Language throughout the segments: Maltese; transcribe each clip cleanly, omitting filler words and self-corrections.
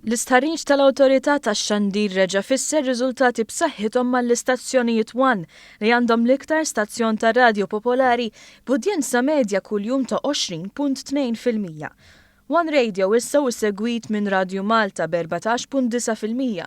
L-istħarriġ tal-Awtorità tax-Xandir reġa' fisser riżultati b'saħħithom mal-istazzjonijiet One li għandhom l-iktar stazzjon tar-radju popolari b'udjenza medja kuljum ta' 20.2%. One Radio issa hu segwit minn Radju Malta b'14.9%.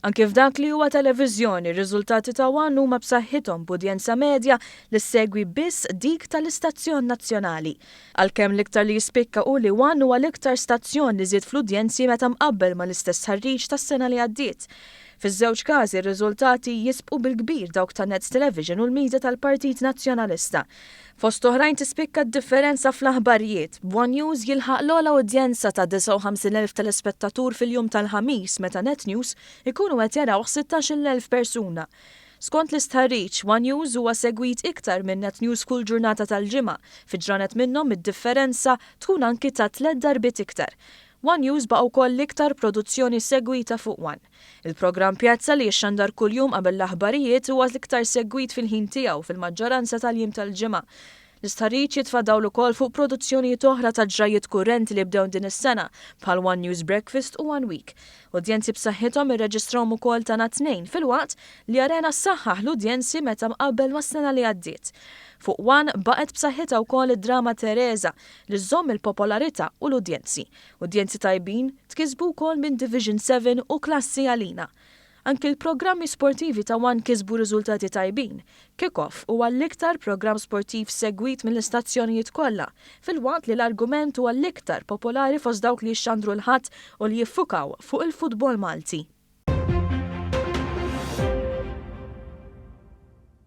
Anki f'dak li huwa televiżjoni, r-riżultati ta' One huma b'saħħithom b'udjenza medja li ssegwi biss dik tal-istazzjon nazzjonali. Għalkemm l-iktar li jispikka hu li One huwa l-iktar stazzjon li żied fl-udjenzi meta mqabbel mal-istess stħarriġ tas-sena li għaddiet. Fiż-żewġ każi r-riżultati jisbqu bil-kbir dawk ta' Net Television u l-media tal-Partit Nazzjonalista. Fost oħrajn tispikka d-differenza fl-aħbarijiet, b'One News jilħaq l-ogħla udjenza ta' 59,000 telespettatur fil-jum tal-Ħamis meta Net News ikunu qed jarawh 16,000 persuna. Skont l-istħarriġ, One News huwa segwit iktar minn Net News kull ġurnata tal-ġimgħa, fi ġranet minnhom id-differenza tkun anki ta' tliet darbiet iktar. One News baqa' wkoll l-iktar produzzjoni segwita fuq One. Il-programm Pjazza li jixxandar kuljum qabel l-aħbarijiet huwa l-iktar segwit fil-ħin tiegħu fil-maġġoranza tal-jiem tal-ġimgħa. L-istħarriġ jitfa' dawl ukoll fuq produzzjonijiet oħra ta' ġrajjiet kurrenti li bdew din is-sena bħal One News Breakfast u One Week. Udjenzi b'saħħithom irreġistrawhom ukoll ta' nhar Tnejn filwaqt li Arena ssaħħaħ l-udjenzi meta mqabbel mas-sena li għaddiet. Fuq One baqgħet b'saħħitha wkoll id-drama Teresa li żżomm il-popolarità u l-udjenzi. Udjenzi tajbin tkisbu wkoll minn Division 7 u Klassi Għalina. Anki l-programmi sportivi ta' one kisbu riżultati tajbin. Kick Off huwa l-iktar programm sportiv segwit mill-istazzjonijiet kollha, filwaqt li L-Argument huwa l-iktar popolari fost dawk li jixxandru l-Ħadd u li jiffukaw fuq il-futbol Malti.